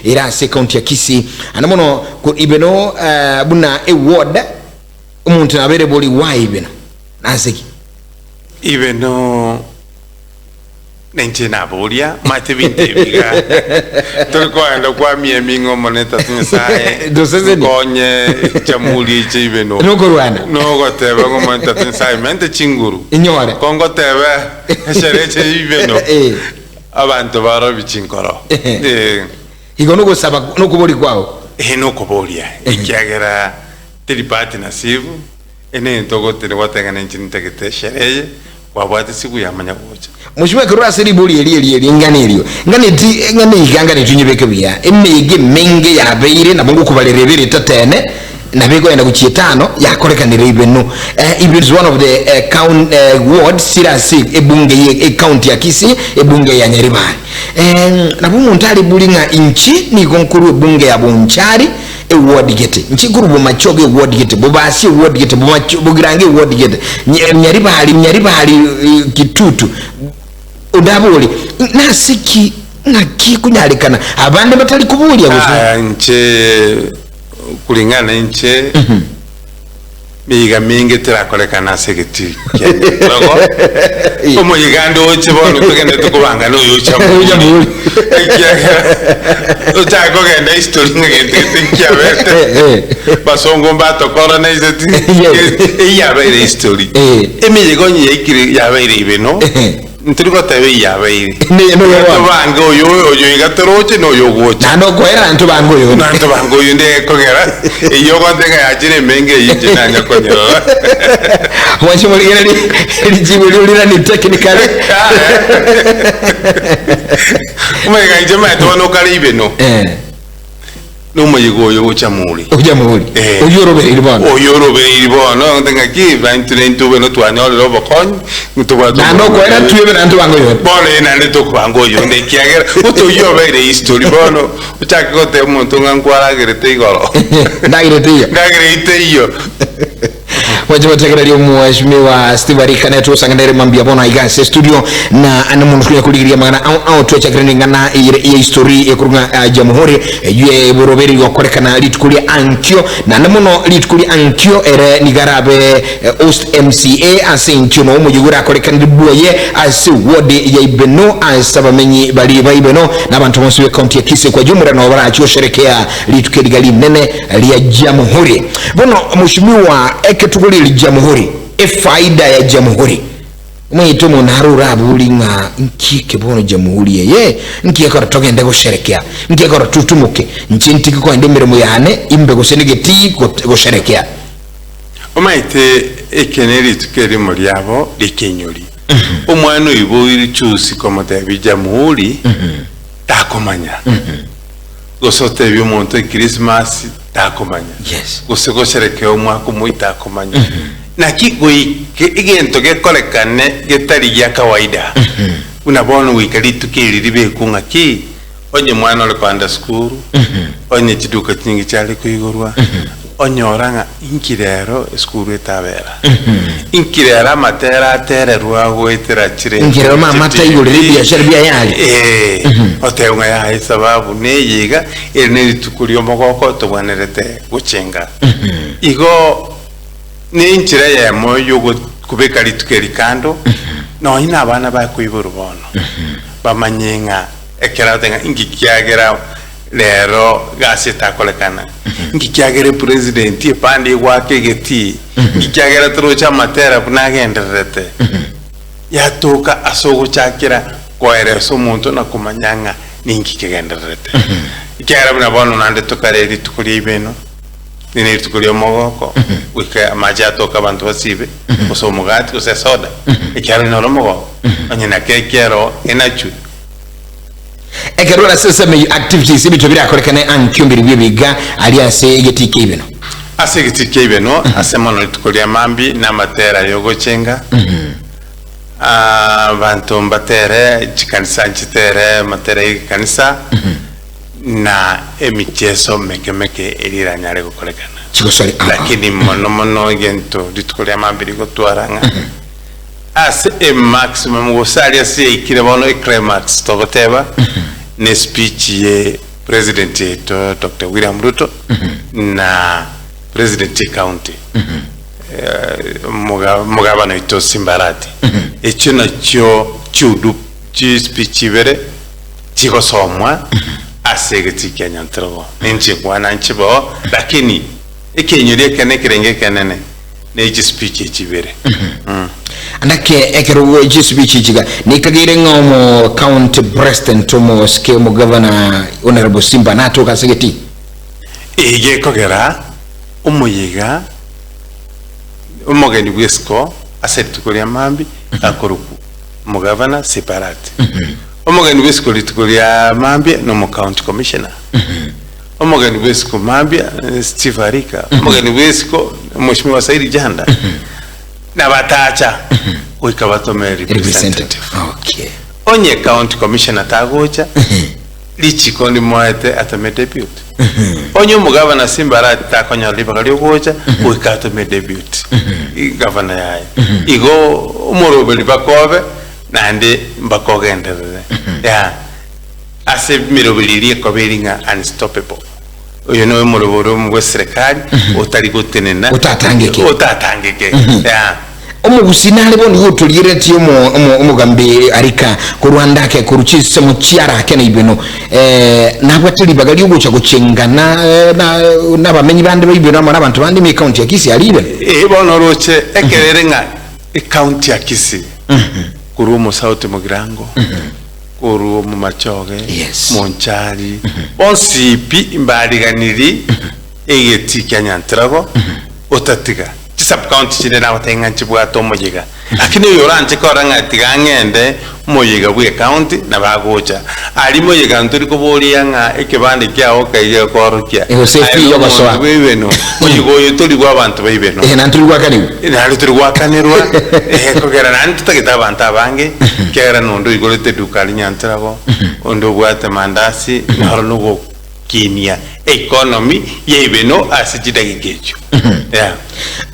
Ere ase ekaunti ya Kisii. Ande mono ko Ibeno buna eward omonto nabere bori why Ibeno? Nase ki? Ibeno Ninche naboria, mache ebinto ebi iga tori kogenda kwamia eming'o Omonene tata Nyasae, Tosesenie. nkonye echamuri eche ibeno. Nokorwana. Nogoteba ng'a Omonene tata Nyasae mente chinguru. Inyore. Ko ngoteba eshere eche ibeno, Eh. abanto barobie chinkoro. Eh. Igo nogosaba nokoboria kwao. Eh, nokoboria, ekiagera teri bahati nasibu, ene egento ogoteba gwateba ng'a ninche nintagete eshere eye, Kwabwate siku yamanya gocha. Mosubua ekerore ase ribori eri eri eri eng'ana erio, ng'aneti eng'ana iga nganeti onyebeke buya. Emeyega emenge yabeire nabo ngokobarera ebere etato ene, nabo ekoyenda gochia etano, yakorekanire Ibeno. Eh, Ibeno is one of the eh, coun, eh, wards chire ase ebunge ye ecounty ya Kisii, ebunge ya Nyaribari. Eh, nabo omonto arebori ng'a inche nigo nkorwa ebunge ya Bonchari, eward gete, inche nkorwa Bomachoge eward gete, Bobasi eward gete, Bomacho, Bogirango eward gete, Ny- Nyaribari, Nyaribari eh, Kitutu. Onde abore, nase ki ng'aki ekonyarekana abande batari koboria gose? Aya inche kulingana inche Miga minge terakorekana ase egetii kia Nyankorogo. Omoyega oche bono togenderete kobanga noyo ocha Ocha muri. muri. Ekiagera ochake kogenda history ng'a gento gete nkiabete. Eh, Basongo mbatokolonizeti. Yes. Eyio yabeire history. Eh. Emeyega onye yaikire yabeire ibe no. Eh. Ntori goteba eyio yabeire. Ne- noyo Iga bono. tobange oyo oyo iga toroche na oyo ogocha. Naende okoera naende tobange oyo onde. Naende tobange oyo onde ekogera eyio ogontega yachire emenge eyio inche nanya konyerora. Mwanche morigererie richibu erio rirani technically. Omanyeka inche maete bono okare ibeno. Eh. Nomoyega oyo gocha more. Ogocha more. Eh. Oyio orobereiri bono. Oyio orobereiri bono, ogote ng'aki, baintwe naintwe buna twanyorire obokonyi, ntobwate Naende oborimo okoera naende. twebe naende tobange oyonde. Bono eye naende tokobanga oyonde ekiagera gose oyio obeire history bono ochake goteba omonto ng'a nkwaragerete igoro. Ndagera teiyo. Ndagera eyio teiyo. Mwanche motegererie omweshimiwa Steve Arika nere togosanganere mambia bono aiga ase studio na ane mono tokonya korigereria amang'ana ao ao twachakire neng'ana eyere ya history ekorwa ng'a jamhuri eywo eboroberi gokorekana rituko ria ankio naende mono rituko ria ankio ere nigo arabe host MCA ase enchio no omoyega orakorekanire bwoye ase ward ya Ibeno ase abamenyi baria ba Ibeno na abanto bonsi be county ya Kisii kwa jumla nabo barachi gosherekea rituko eriga rinene ria Jamhuri. Bono Mheshimiwa eketugo riria Jamhuri, efaida ya Jamhuri. Omanyete omonto naro orabori ng'a nki eke bono Jamhuri eye, nki ekero togende gosherekea, nki ekero totumoke, inche ntige kogenda emeremo yane imbe gose negetii gosherekea. Omanyete eke nerituko erimo riabo riekenyori. Omwana oiboirwe chusi komotebia Jamhuri takomanya. Gose otebie omonto Ekrisimasi, takomanya. Yes. Gose gosherekea omwaka omoyia, takomanya. Naki goika egento gekorekane getari gia kawaida, buna bono goika rituko eri ribekwe ng'aki, onye mwana ore koenda sukuru, onye chiduka chinyinge chiare koigorwa, onyora ng'a inki rero esukuru etabera, inki rero amatera atererwa goetera chire Inki rero mama ataigorire ebiashara biaye aria? Eh, otebe ng'a yaya esababu neye iga, eri ne rituko ri'omogoko tobwenerete gochenga. Igo ne enchera eyemo y'okobeka rituko eri kando, nonye na abana bakoiborwa bono, bamanye ng'a ekero agotebi ng'a inki kiagera Rero gasi etakorekana, inki kiagera epresident epande egoaka egetii, inki kiagera toroche amatera buna agendererete, yatoka ase ogochakera koeresa omonto na komanya ng'a ninki kegendererete. Ekiagera buna bono naende tokare rituko ria ibeno, eri ne rituko ria omogoko, goika amache atoke abanto basibe, gose omogati gose esoda, ekiagera noro omogoko, onye na keki ero enachwe. Ekero ore ase ensemo eyio activities ebinto birakorekane ankio mbiri bw'ebiga aria ase egetii kia ibeno. Ase egetii kia ibeno ase mono rituko ria mambia na amatera y'ogochenga, abanto mbatere, chikanisa nchitere amatera y'egekanisa, na emicheso meke meke eria eranyare gokorekana. Chigosori aa. Lakini mono mono egento rituko ria mambia rigotwara ng'a Ase emaximum gose aria ase yaikire bono eclimax togoteba ne speech ye President yaito Doctor William Ruto na President ye county omogabana oito Simba Arati. Echio nachio chiudu chispeech ibere chigosomwa ase egetii kia Nyantirogo. Ninche nkwana nchiboo lakini ekenyori ekene ekerenge ekenene ne chispeech echi ibere. Naki ekero chispeech echi iga nikageire ng'a omo county president omosike omogavana Honourable Simba natoke ase egetii. Eye gekogera omoyega omogeni bw'esiko ase rituko ria mambia akorokwa omogavana Separate. Omogeni bw'esiko rituko ria mambia na omo county commissioner. Omogeni bw'esiko mambia Steve Arika. Omogeni bw'esiko Mheshimiwa Saidi Janda. Na batacha goika batome representative. Okay. Onye county commissioner tagocha richiko ndimoete atome deputy. Onye omogavana Simba Arati takonyora ribaga riogocha goika atome deputy gavana yaye. Igo omoroberi bakobe naende mbakogenderere. Yeah. Ase emeroberi eria ekoba eri ng'a unstoppable. Oyo noyo omorobori omo bwe serikali otari gotenena Otatangeke. otatangeke. Yeah. Omogusii nare bono igo otorieretie omo- omo- omogambi Arika korwa ande ake korwa chinsemo chiarake na Ibeno, eh, nabwate ribaga riogocha gochengana eh, na nabamenyi bande ba Ibeno amo nabanto bande ime ecounty ya Kisii aria Ibeno. Ee bono oroche ekerere ng'a ecounty ya Kisii korwa omosauti Mugirango korwa omomachoge Yes. Monchari bonsi pi mbariganiri egetii kia Nyantrago otatiga Chisub-county chinde nagotebia ng'a nchibwate omoyega, lakini oyo oranche korora ng'a tiga ng'ende omoyega bwe ecounty nabo agocha. Aria moyega ntori koboria ng'a ekebande kiao kaiga gekoorokia Gose aye efee nomonto yogosoa. bwa ibeno, moyega oyo tori bwa abanto ba ibeno. Eeh, naende tori gwakanigwa. Naende tori gwakanirwa, eeh, kogera naende totagete abanto abange, ekiagera nonde oigorete eduka aria Nyantrago, onde obwate mandasi, naro nogo. Kinia economy yaibeno ase chidageka echio. Yeah.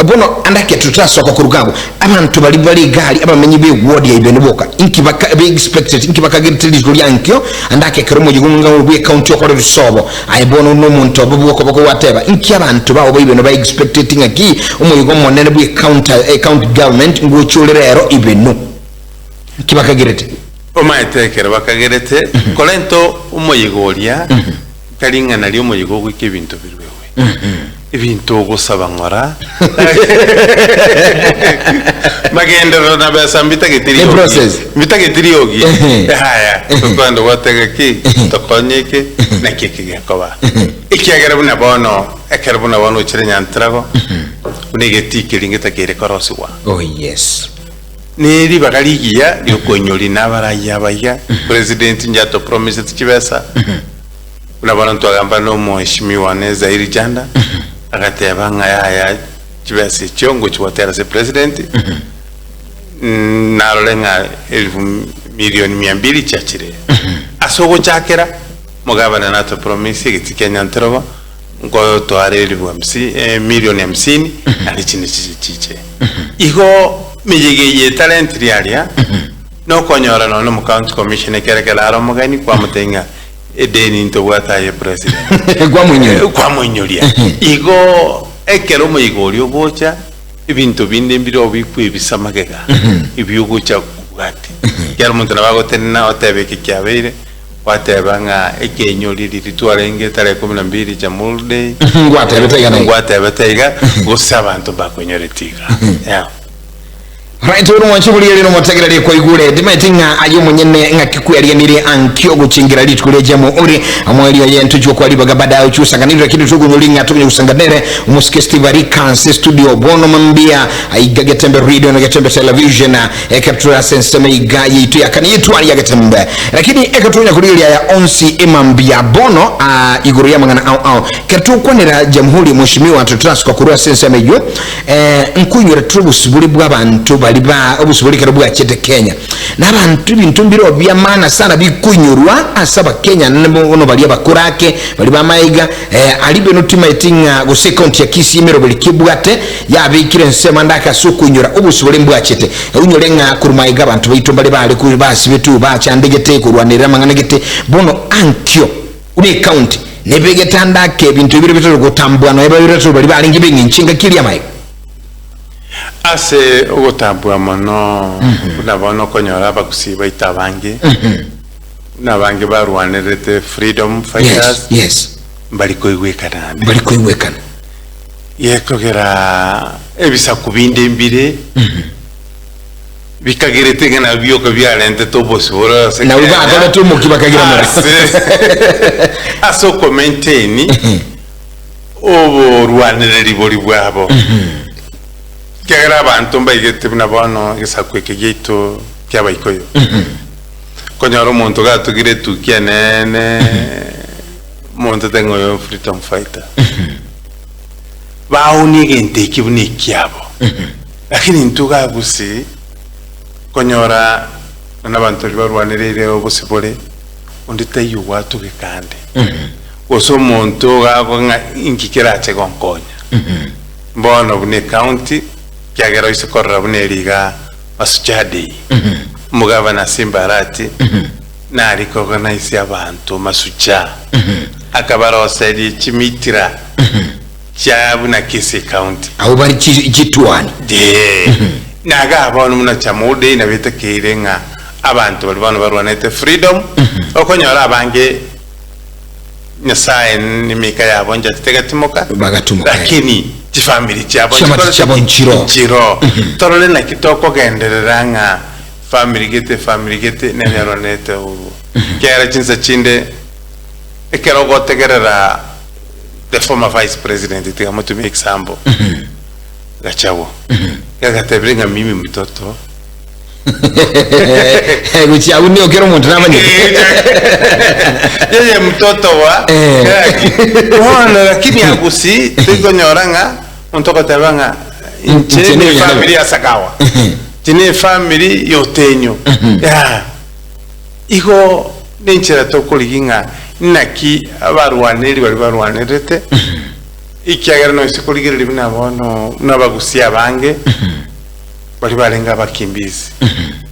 Bono ande ake totasoka koruga agwo, abanto baria bare egari abamenyi be ward ya Ibeno boka, inki baka be expected, inki bakagerete rituko ria nkio, ande ake ekero omoyega omong'ao oyo bwe county okore risobo, aye bono nomonto obo bw'okoboko gwateba, inki abanto bao ba Ibeno ba expected ng'aki omoyega omonene bwe county, county government ngocha ore rero Ibeno? Inki bakagerete? Omanyete ekero bakagerete korenta omoyega oria, tari ng'a nario omoyega ogoika ebinto biruegwe. Ebinto ogosaba ng'ora, magenderero na besa mbitageti Ne riogi, process. mbitageti riogi. Ehe. Yaya, tokogenda gwatega ki, tokonye eke, naki eke gekoba. Ekiagera buna bono, ekero buna bono ochire Nyantrago, buna egetii keria ngetakeire korosigwa. Oh yes. Ne ribaga rigiya riokoinyoria nabarayia abaiga, President inche atopromiseti chibesa, buna bono ntwagamba na omoheshimiwa one Zairi Janda, agateba ng'a yaya chibesa echio ngochi gotera ase president, narore ng'a elfu milioni mia mbili chiachire. Ase ogochakera, omogabana natopromise egeti kia Nyantirogo, Nkotoare elifu hamsi, emilioni hamsini, naende chinde chiche chiche. Igo meyega eye etalentiri aria, nokonyora nonya omo county commissioner ekere ekero are omogeni, kwamotebia ng'a edeni ntobwate aye president. Kwamoinyoria. Kwamoinyoria. Igo ekero omoyega oria ogocha, ebinto binde mbire obikwebisa magega, ebi ogocha kobwatia. Ekiagera omonto nabo agotenena otebe eke kiabeire. Gwateba ng'a ekenyori riria twarenge tarehe kumi na mbili Jamhuri Day, Ngwatebete iga na iga. ngwatebete iga, gose abanto mbakonyoreti iga. Yeah. Right, ore omwanchi borigereria na omotegereri kwaigure timanyeti ng'a aye omonyene ng'aki kwerianire ankio gochingera rituko ria Jamhuri omoerio oye ntochia okwa ribaga baadaye ochia osanganire lakini tokonyori ng'a tokonya gosanganere omosike Steve Arika ase studio bono mambia aiga Getembe Radio na Getembe Television Ekero tore ase ensemo iga yaito ya kane y'etwari ya Getembe. Lakini ekero tokonya korigereria aya onsi emambia bono aa igoro y'amang'ana ao ao, ekero togokwanera Jamhuri Mheshimiwa totarasuka korwa ase ensemo eyio, eh, nkoinyora tore obosibore bw'abanto baria ba obosibore ekero bwachete Kenya. Na abanto ebinto mbireo bia maana sana bikoinyorwa ase abakenya naende bono baria abakoro ake, baria b'amaiga, eh, aria beno timaeti ng'a gose ecounty ya Kisii emeroberi ki ebwate, Yabekire ensemo ande ake ase okoinyora obosibore mbwachete. Oinyore ng'a korwa magega abanto baito mbare bare basibetwe bachandegete korwanerera amang'ana gete. Bono ankio. Buna ecounty nebegete ande ake ebinto ebire bitari gotambua nonya babiretwe baria barenge b'eng'encho engaki eria y'amaega. Ase ogotambua mono buna bono okonyora abagusii baito abange, buna abange barwanerete freedom fighters, Yes, yes. mbari koigwekana ande. Mbari koigwekana. Gekogera ebisaku binde mbire bikagerete ng'a nabio bioka biarentete obosibore ase Nabwo Kenya, bakorete omokia bakagira more. ase ase okomaintain oborwanereri boria bwabo. Ekiagera abanto mbaigete buna bono egesaku eke giaito ki'Abaikoyo, okonyora omonto gatugire etuki enene, omonto tari ng'a oyo freedom fighter. Baonie egento ekio buna ekiabo. Lakini intwe iga gusii, okonyora buna abanto baria barwanereire obosibore, onde taiyo gwatugeka ande. Gose omonto iga akoa ng'a inki kerache gonkonya. Bono buna ecounty, ekiagera oise korora buna eri iga Masuchaa Day, omogavana Simba Arati nare koorganize abanto Masuchaa, akabaroseria chimitira chia buna Kisii County. Abwo bare chituani. Ee, naga bono buna Chamou Day nabo etakeire ng'a abanto baria bono barwanete freedom, okonyora abange Nyasaye nemika yabo nchachete egatimoka, Bagatimoka, eh. lakini chifamiri chiabo Chiamate chikore chiabo ki? nchiroo. Nchiroo. Torore naki tokogenderera ng'a famiri gete famiri gete nere yarwanete obo. Ekiagera chinsa chinde ekero ogotegerera the former vice president tiga motumie example Gachagua gagatebire ng'a mimi mtoto Gochia abwo nigo kera omonto namanyete. Yeye mtoto wa Eh. Bono lakini agusi tikonyora ng'a omonto ogoteba ng'a inche Inche ne nigo family ya Sakawa inche ne family ya Otenyo Yeah. Igo nenchera tokorigia ng'a naki abarwaneri baria barwanerete ekiagera noise korigereria buna bono buna abagusia abange baria barenge abakimbizi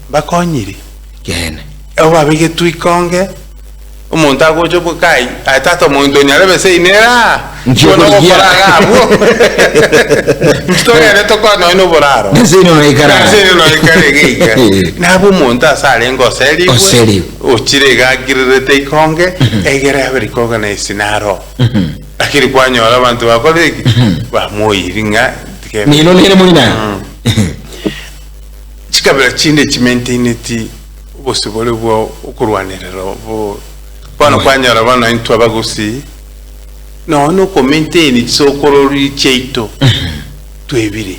mbakonyire. Ekeene. Abo babegetwe ikonge, omonto agocha oboka ai, aye tata omonto onyarebe seino ere aa, Nki bono okorigia? ogokora iga abwo. Intwe togende tokore nonya na oboraro. Nase ino noikara. Nase ino noikara iga iga. Nabo omonto ase arenge oserigwe, Oserigwe. ochire iga akirerete ikonge, egere abe recognize naro. Lakini kwanyora abanto bakorire ki? Bamoiri ng'a tiga Nino nere moina. Chikabira chinde chimaintaineti obosibore bwa okorwanerera obo bono kwanyora bono intwe abagusii nonya na okomaintain chisokorori chiaito twebire.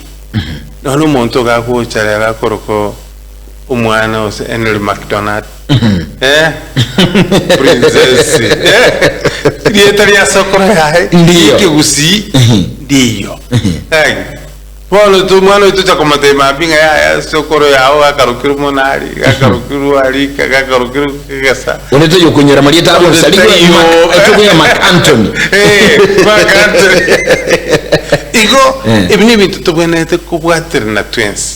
Nonya na omonto iga agocha rero akoroka omwana ose Henry McDonald eh, princess eh, rieta ria sokoro yaye Ndiyo. ekegusii ndiyo. Eh, Bono to omwana oito tocha komotebia mambia ng'a yaya sokoro yao gakarokirwe mono aria, gakarokirwe aria, gakarokirwe kegesa. Onde taiyo okonyora marieta abo onsi, Onde arigwe taiyo. Mark, tokonya Mark Antony. Eh, Mark Antony. Igo Eh. ebi nebinto tobwenerete kobwaterana twensi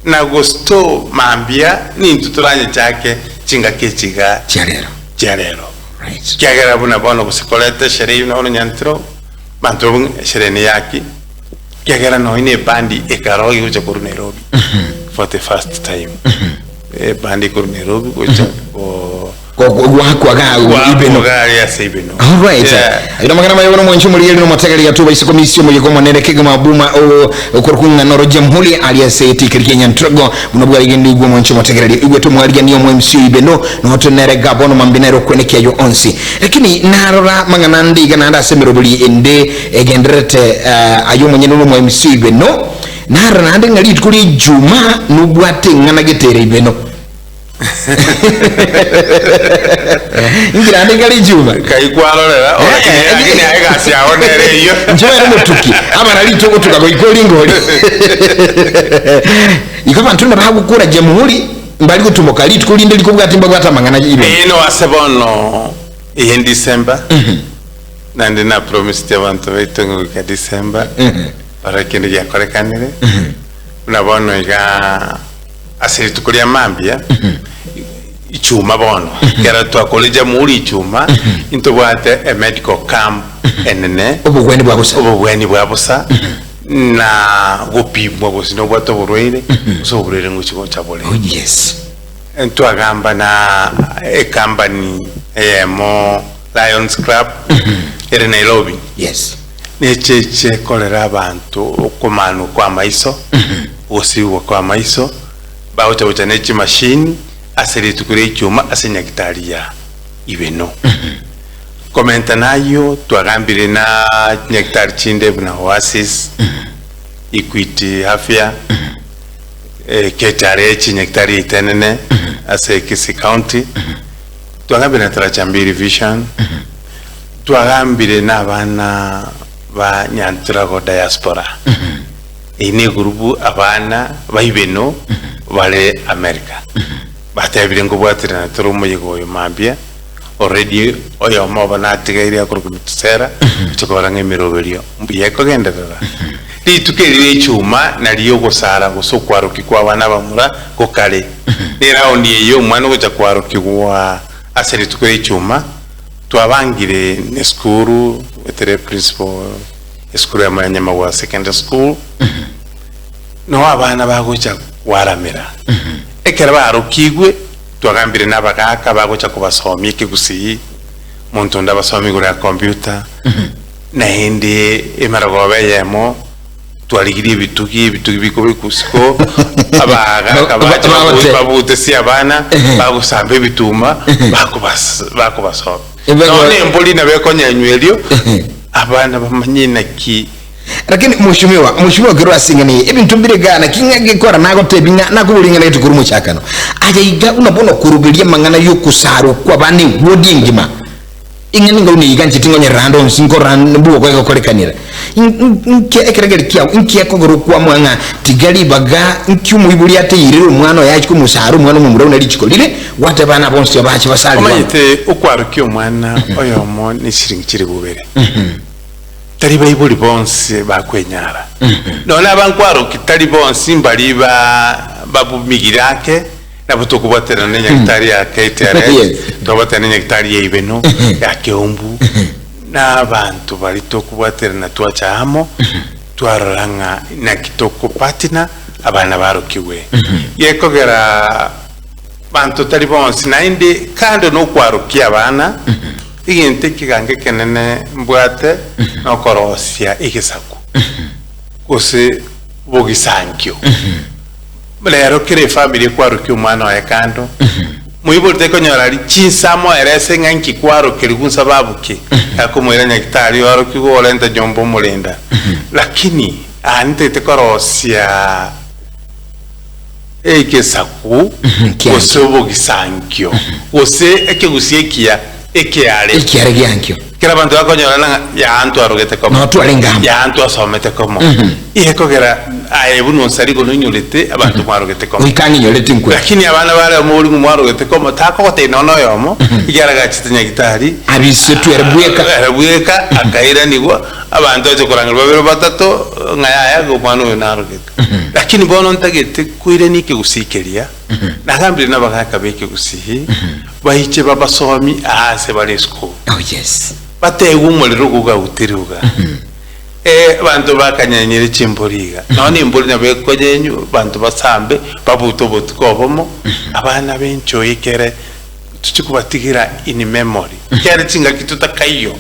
na gosto mambia nintwe toranyechake chingaki echi iga Chia rero. chia rero. Right. Ekiagera buna bono gose koreta esherehe buna bono nyantiro, Abanto abwo ng'a eshere neyaki, ekiagera nonya na ebandi ekarogi gocha korwa Nairobi for the first time. Ebandi ekorwa Nairobi gocha ko Goakwa ga ibeno. goakwa gari ase ibeno. Alright. Yeah. Agira amang'ana amaya bono mwanche omorigeri na omotegereri gatuba isiko misi omoyega omonene kegima buma okorokwa ng'a noro Jamhuri aria ase etikeri kia Nyantrogo buna bwarigenigwe omwanche omotegereri igwe tomwariganie omo MC oibeno note nere ga bono mambi nere okwenekia ayio onsi. Lakini narora mang'ana ande iga naende ase emeroberi ende egendererete aye omonyene ore omo-MC oibeno, narora naende ng'a rituko ria Ijumaa nobwate eng'ana gete ere ibeno. Inki naende nkare Ijumaa? Kai kwarorera, Eh, lakini eh. lakini aye egasi yao nere eyio. Inche nere omotuki, abana rituko ogotuka goika oringa oria. Igo abanto nabagokora Jamhuri, Mbari gotumoka rituko rinde rikobwate mbabwate amang'ana y'ibere. Eye no ase bono eye December naende na promised abanto baito ng'a goika December barore kende giakorekanire buna bono igaa ase rituko ria mambia. Ichuma bono, ekero twakore Jamhuri Ichuma, intobwate e medical camp enene, Obogwenia bwa bosa. obogwenia bwa bosa, na gopimwa gose nobwate oborwaire, gose oborwaire ngochi gocha bore. Oh yes. Ntwagamba na ecompany eyemo Lions Club ere Nairobi. Yes. Necheche ekorera abanto okomanwa kwa amaiso, ogosibwa kwa amaiso, bagocha gocha ne chimashini ase rituko ria ichuma ase nyagitari ya Ibeno. Komenta nayio twagambire na chinyagitari chinde buna Oasis, Equity Afya, KTRH nyagitari yaito enene ase Kisii County, twagambire na Taracha Mbili Vision, twagambire na abana ba Nyanturago Diaspora. Eyio ne egurupu abana ba Ibeno bare America. Batebire nkobwaterana tore omoyega oyo mambia, already oyomo obo natigaire akorokwa Metusela, oche kobara ng'a emeroberio mbuya ekogenderera. Rituko eri ria echuma nario ogosara gose okwarokia kwa abana abamura gokare. Ne eround eye omwana ogocha kwarokigwa ase rituko ria echuma, twabangire ne esukuru, etere principal esukuru ya Manyamagwa Secondary School, noo abana bagocha kwaramera. Ekero barokigwe, twagambire na abagaaka bagocha kobasomia ekegusii, omonto onde abasomie igoro ya computer, naende emerogoba eyemo twarigirie ebitugi, ebitugi bikobekwa isiko, abagaaka bache Bagote. babutesie abana, bagosamba ebituma, bakobas bakobasomia. Ebe- Nonya embori nabo ekonyenywa erio, abana bamanye naki Lakini mheshimiwa, mheshimiwa kerwa ase eng'ana eye, ebinto mbire igaa naki ng'a gekora nagotebi ng'a nakoboria ing'ana gete korwa omochakano. Aye iga buna bono koroberia amang'ana y'ogosarwa kw'abana ewodi engima, ing'ana enga buna eye iga inche tingonyerera ande onsi nkorora mbuya egokorekanera. Nki ekeregeri kiao nki ekogera okwamua ng'a tiga ribaga nki omoibori ateirere omwana oye achie komosara omwana omomura buna richiko rire, gwateba abana bonsi abache basarigwe amo. Omanyete okwarokia omwana oyomo ne chiringi chilifu ibere, tari baibori bonsi bakwenyara. Nonya abankwarokia tari bonsi mbari ba babumigire ake, nabo tokobwaterana ne nyagetari ya KTRH, Yes. twabwaterana ne nyagetari ya Ibeno, ya Keumbu, na abanto baria tokobwaterana twacha amo, twarora ng'a naki tokopatina abana barokigwe. Gekogera banto tari bonsi naende kando na okwarokia abana, egento ekegango ekenene mbwate nokorosia egesaku gose bogisankio. Rero kera efamiri ekwarokia omwana oye kando, moibori tekonyora aria chinsa amoerese ng'a inki kwarokerigwe nsababu ki, akomoira nyagitari oarokigwe orente nyomba omorenda. Lakini aa nintagete korosia egesaku Kiankio. gose obogisankio gose ekegusia ekiya ekiare. Ekiare giankio. Kera abanto bakonyorana ng'a yaa ntwarogete komo, Noo twarenge amo. yaa ntwasomete komo, ekogera aye buna onsari igo nonyorete abanto mwarogete komo. Goika ang'inyorete inkwe. Lakini abana bare amo oria mwarogete komo takogotebia nonya oyomo, ekiagera agachete nyagitari, Abisetwe ere bweka. ere bweka akairanigwa, abanto bache korangerwa babere batato ng'a yaya iga omwana oyo narogete. Lakini bono ntagete koirania ekegusii keria, nagambire nabagaka b'ekegusii, Baiche babasomi aase bare isiko. Oh yes. Bategwe omorero ogogautera iga. Eh, abanto bakanyenyire chimbori iga. Nonya na embori nabo ekonyenywa, abanto basambe, babute obotuko obomo, abana b'enchoi ekere tochie kobatigira in memory. Ekiagera chingaki totakaiyo,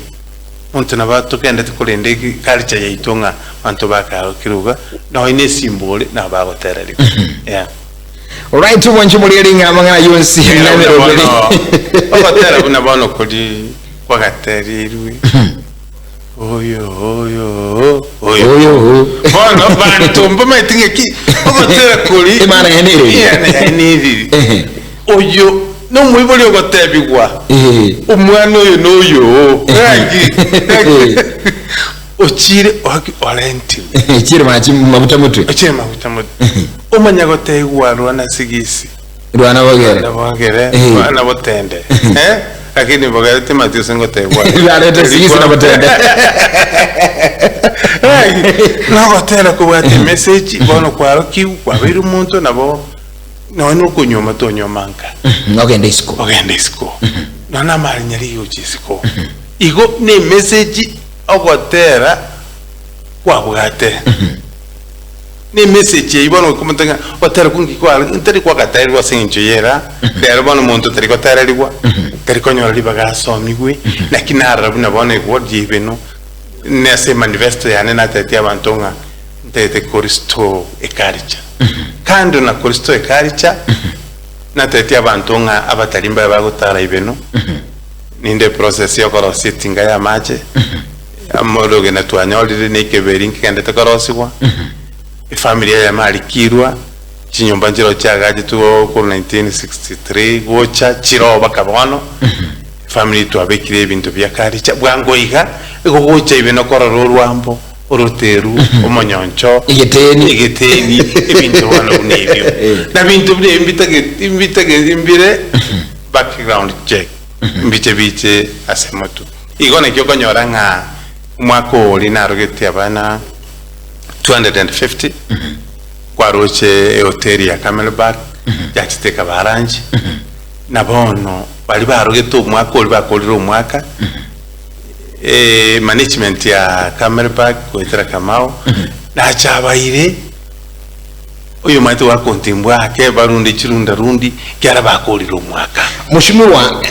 monto nabo togendete korenda culture yaito ng'a abanto bakarokire iga, nonya na esimbore nabo bagotererigwa. Yeah. Alright, obwanche borigererie ng'a amang'ana yonsi Buna nameroberi. bono ogotera buna bono kori kwagaterirwe oyo oyo oyo Oyo. bono banto mbamaete ng'aki ogotera kori Emana yaye neriri. Emana yaye neriri Ehe. oyo nomoibori ogotebigwa Ehe. omwana oyo noyo ng'aki Ochire oaki orentirwe. Chire machi mabuta motwe. Ochire maguta motwe. Omanya goteigwa rwana sigisi. Rwana bogere. Rwana bogere, Eh. rwana botende. Eh? Lakini bogere timati ase ngoteigwa. Rwarete sigisi na botende. Nogotera kobwate emessage bono kwarokigwe kwabeire omonto nabo. Nonya nokonyuoma tonyuoma nka. Ogende isiko. Ogende isiko. Nonya namare nyarige gochia isiko. Igo ne emessage ogotera kwabwate. Ne emessage eyio bono okomotebia ng'a ogotera okwo nki kware ntari kwagatererwa ase eng'encho y'era, rero bono omonto tari gotererigwa, tari konyora ribaga asomigwe, naki narora buna bono eward ya ibeno, nase emanifesto yane natebetie abanto ng'a ntagete korestore eculture. Kando na korestore eculture, natebetie abanto ng'a abatari mbaye bagotara ibeno, ninde eprocess ya okorosia etinga ya amache, amorogena twanyorire na ekeberi nkegendete korosigwa, efamiri eyemo arikirwa, chinyomba nchiroo chiagachetwe korwa 1963 gocha chiroo mpaka bono, efamiri twabekire ebinto bia culture, bwango iga, igo gocha ibe nokorora orwambo. oroteru, omonyoncho, Egeteni. egeteni, ebinto bono buna ebio. Na binto buna ebio mbitageti mbitageti mbire background check, mbiche biche ase motwe. Igo naki okonyora ng'a omwaka oria narogeti abana 250, kwaroche ehoteli ya Camelback, yachete ekaba lunch, na bono baria barogete omwaka oria bakorire omwaka, Management ya Camelback goetera Kamau nachabaire oyomanyete goakontimbwa ake barunde chirunda rundi kiara bakorire omwaka. Mheshimiwa,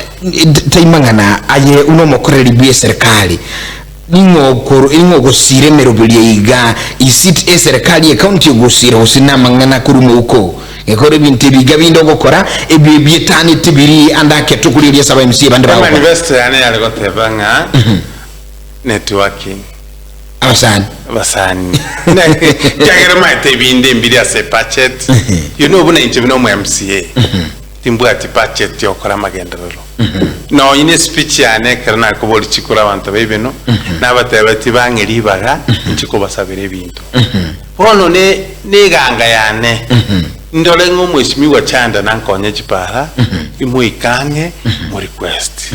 taimang'ana aye buna omokoreri bwe eserikali, ning'o okoro ning'o ogosira emeroberio iga? Is it eserikali ye county egosira gose namang'ana korwa mouko? Gekora ebinto ebi iga binde ogokora, ebi ebietaneti biri ande ake tokorigereria ase aba MCA bande bagokora. Emanifesto yane yare goteba ng'a networking. Abasani. Abasani. Ekiagera omanyete ebinde mbire ase ebudget, you know buna inche buna omo MCA, timbwati budget ya gokora amagenderero. Nonye na espeech yane ekero nakoboria chikura abanto ba Ibeno, nabatebetie bang'e ribaga inche kobasabera ebinto. Bono ne neganga yane, ndore ng'a omwesimigwa Chanda nankonye chipara, imoike ang'e mo request.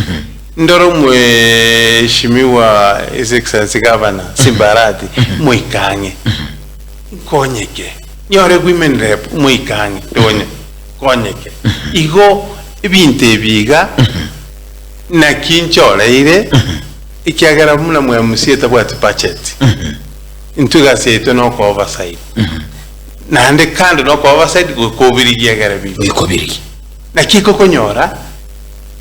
Ndore omweshimiwa His Excellency Governor Simba Arati, moike ang'e, nkonyeke. Nyore women rep, moike ang'e, ndonye, nkonyeke. Igo ebinto ebi iga, naki nchoreire, ekiagera buna mwa MCA tabwati budget. Intwe egasi yaito noko oversight. Naende kando noko oversight goika obirigie egere biche. Goika obirigie. Naki ekokonyora,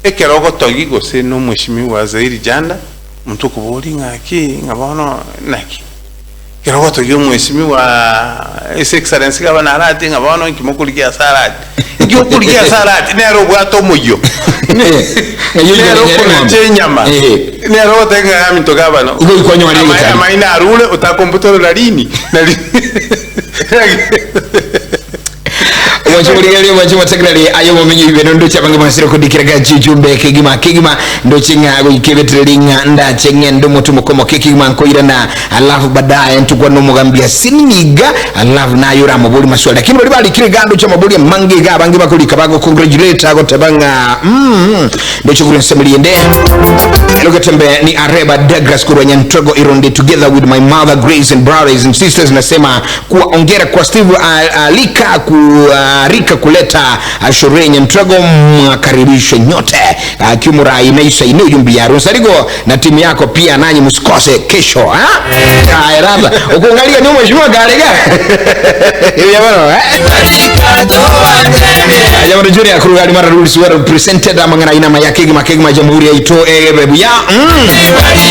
ekero ogotogi gose na omweshimiwa Zairi Janda, omonto okoboria ng'aki ng'a bono naki. Ekero ogotogia omweshimiwa His Excellency Gavana Arati ng'a bono inki mokorigia ase Arati. Inki okorigia ase Arati nere obwate omoyio. Ng'ai Nere oigoro nyare okonacha ng'ombe. enyama. Eh. Nere ogoteba ng'a aminto gavana. Igo ikwanyora Ama- egetari. Amaino arure otakombutorera rini. Nari Omwancho morigereria omwancho motegereri aye omomenyi oibeno ndoche abange bansire kodikera gachi ujumbe kegima kegima ndoche ng'a goika ebetereri ng'a ndache ng'ende omotu mokomoke kegima nkoirana alafu baadaye ntukwane nomogambi asiniga alafu naye oramobori maswali lakini baria barikire iga ndoche amabori amange iga abange bakorika bago congratulate agoteba ng'a mm ndoche korwa ensemo riende Elogetembe ni Areba Douglas korwa Nyantogo Ironde together with my mother Grace and brothers and sisters nasema kuwa ongera kwa Steve alika kuarika kuleta sherehe Nyantogo mwakaribishwe nyote kiumurai na isa ine ujumbe ya Ronsarigo na timu yako pia nanyi msikose kesho ha Haya raba ukuangalia ni mheshimiwa Karega ya bano eh Jamani Junior Kurugali mara rules were presented amang'ana inama ya kegima kegima jamhuri ya ito ebebuya mm.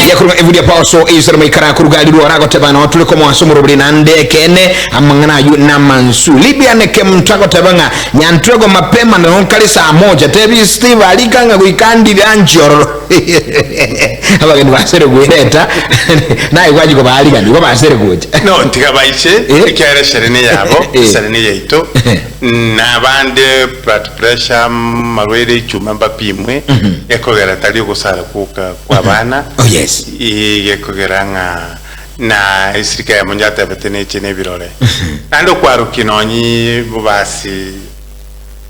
yakuruga evudia power so isere maikara kurugali ruora gotebana otule ko mwaso muruburi nande kene amang'ana ayu na mansu Libya neke mtago tebanga nyantwego mapema na onkali saa moja tebi Steve alikanga guikandi byanjororo abageni basere gwireta naye gwajiko baligani go basere gocha No, ntiga baiche, Eh. ekiagera eshere neyabo, Eh. eshere neyaito, na abande blood pressure, marwaire echuma mbapimwe, gekogera tari ogosara gwoka kwa abana, Oh, yes. gekogera ng'a na esirikari yamo njatebete neche nebirore. Naende okwarokia nonye bobasi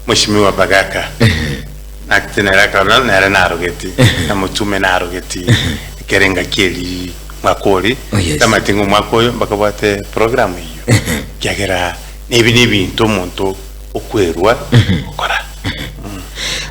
Mheshimiwa Bagaka, Naki nere akarora nere narogeti, na motume narogeti, ekere engaki eria mwaka oria, Oh, yes. tamanyeti ng'a omwaka oyo mbakabwate program eyio, ekiagera nebi nebinto omonto. okwerwa gokora.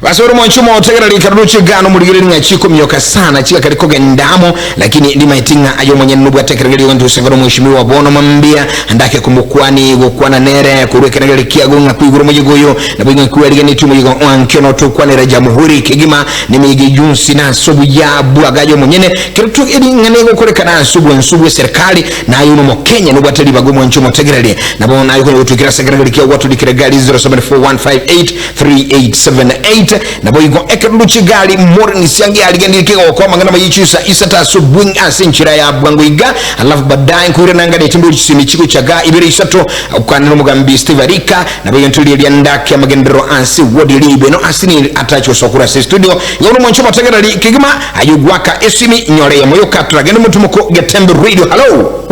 Basi ore mwanchi omotegereri ekero roche iga nomorigereria ng'a chikomioka sana chigakari kogenda amo, lakini ndimaeti ng'a aye omonyene nobwate ekeregerio gento gose ng'a omweshimiwa bono mambia ndake komokwani gokwana nere korwa ekeregerio kiago ng'a kwigure omoyega oyo nabo ing'a kwarigenetie omoyega oankio notokwanera jamuhuri kegima nemeyega eyonsi nase obuya bwago aye omonyene kero tu ring'ana egokorekana ase obwansu bw'eserikali naye nomokenya nobwate ribaga omwanchi omotegereri nabo naye okonya gotwikera ase ekeregerio kiago gwatorikire gari 074158 3878 Naboigo ekerundu chigari Maureen Siangi arigenire kegoko amang'ana maye chinsa isato ase obweng'e ase enchera ya bwango iga alafu baadaye nkoirana nganete mbori chisemi chigochaga ibere isato okwanera omogambi Steve Arika naboigo ntorie riandake amagenderero ase ward eria ibeno ase niri atache gosoa korwa ase studio igo buna mwanche omotegereri kegima aye ogwaka esimi nyore eyemo yoka toragende motumoko Getembe Radio hallo.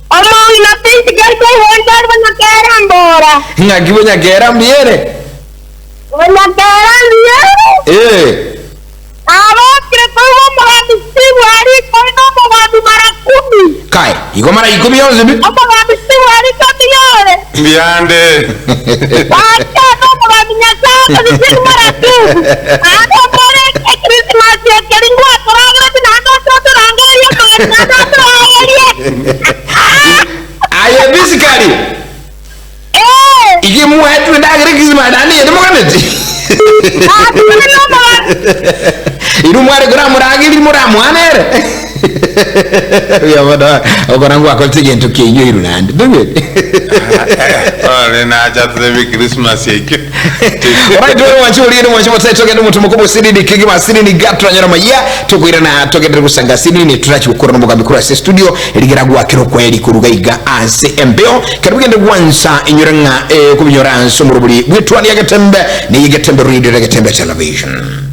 Omong'ina Physical koigwancha bonyakera mbora. Ng'aki bonyakera mbuyere? Bonyakera mbuyere. Ee. Nabokire koigwa omogambi Steve arikore nomogambi mara kumi. Kai, igo mara ikomi yonsi pi? Omogambi Steve ariko mbuyore. Mbuyande. Gaki nomogambi Nyasae akoseseni mara kumi. Naende okore Ekrisimasi ekeri ngwatoragereti naende oche otorangererie omogeni naende otoragerie. Aye bisikari. Ee. Iki mwaetwe endagera ekrisimasi naende eye timoganeti. Gaki buna nomogambi. Inwe mware koramoragerie moramwane ere. Buya mono okora ngwakorete egento kiainyoirwe naende. Toigweti? Ore nacha totebi Christmas ekio. Alright, wewe mwanchi orire mwanchi motsai togende omotumo kobo siriri kegima siriri gaturanyora maya tokoirana togendere gosanga siriri turachi gokora nomogambi korwa ase studio rigera gwakera okweri koruga iga ase embeo kero bigende gwansa inyore ng'a eh, kobinyora anse omorobori bw'etwani ya Getembe neye Getembe Radio na Getembe Television.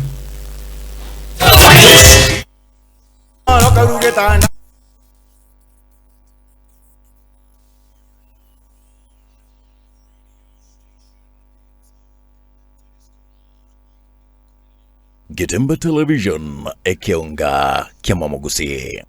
Getembe Television, ekeonga ki'amamogusii.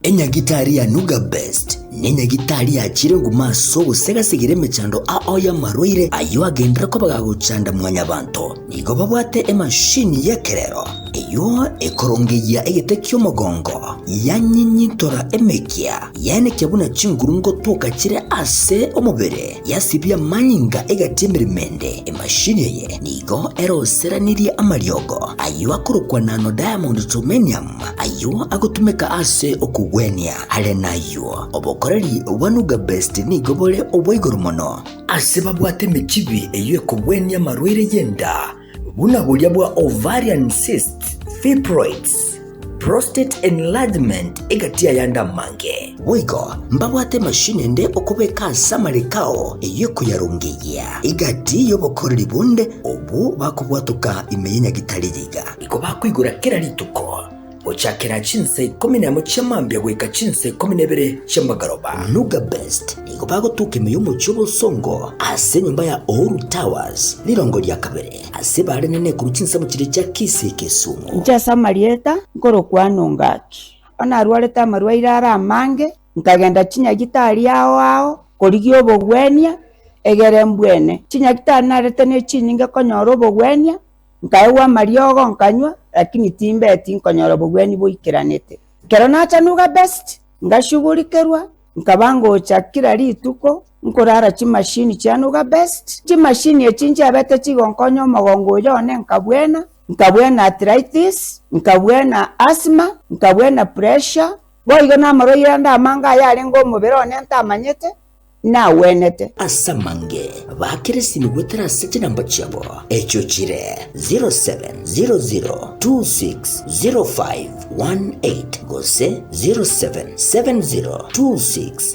Enyagitari ya Nuga Best nenyagitari yachire nguma ase ogosegasegera emechando ao y'amarwaire ayio agenderere koba gagochanda mwanyabanto. Nigo babwate emashini y'ekerero eyio ekorongeyia egete ki'omogongo, yanyinyintora emekia, yaenekia buna chinguru ngotoka chire ase omobere, yasibia amanyinga egati y'emeremo ende. Emashini eye nigo eroseranirie amariogo ayio akorokwa nano diamond germanium ayio agotumeka ase okogwenia. Are nayio, obokoreri bwa Nuga Best nigo bore obwa igoro mono. Ase babwate emechibi eyio ekogwenia amarwaire y'enda, buna boria bwa ovarian cysts, fibroids, prostate enlargement egati y'ayande amange. Boigo mbabwate emashini ende okobeka ase amareko ao eyio ekoyarongeyia egati y'obokoreri bonde obwo bakobwatoka ime y'enyagitari eye iga. Igo bakoigora kera rituko gochakera chinsa ikomi nemo chia mambia goika chinsa ikomi na ibere chi'amagoroba. Nuga Best nigo bagotuka ime y'omochie obosongo ase enyomba ya Uhuru Towers, rirongo ria kabere, ase bare nene korwa chinsemo chiria chia Kisii Kisumu. Inche ase amarieta nkorokwa Anungaki. Onye narwarete amarwaire are amange, nkagenda chinyagitari ao ao korigia obogwenia, egere mbwene. Chinyagitari narete ne chinyinge konyora obogwenia, Nkaegwa amariogo nkanywa, lakini timbeti nkonyora obogwenia boikeranete. Ekero nacha Nuga Best, ngashugurikerwa, nkaba ngocha kera rituko nkorara chimashini chia Nuga Best. Chimashini echi nchiabete chigonkonya omogongo oyo one nkabwena, nkabwena arthritis, nkabwena asthma, nkabwena pressure, boigo namarwaire ande amange ayarenge omobere one ntamanyete. Nagwenete. Ase amange bakire esimi goetera ase chinamba chiabo, echio chire 0700260518 gose 077026.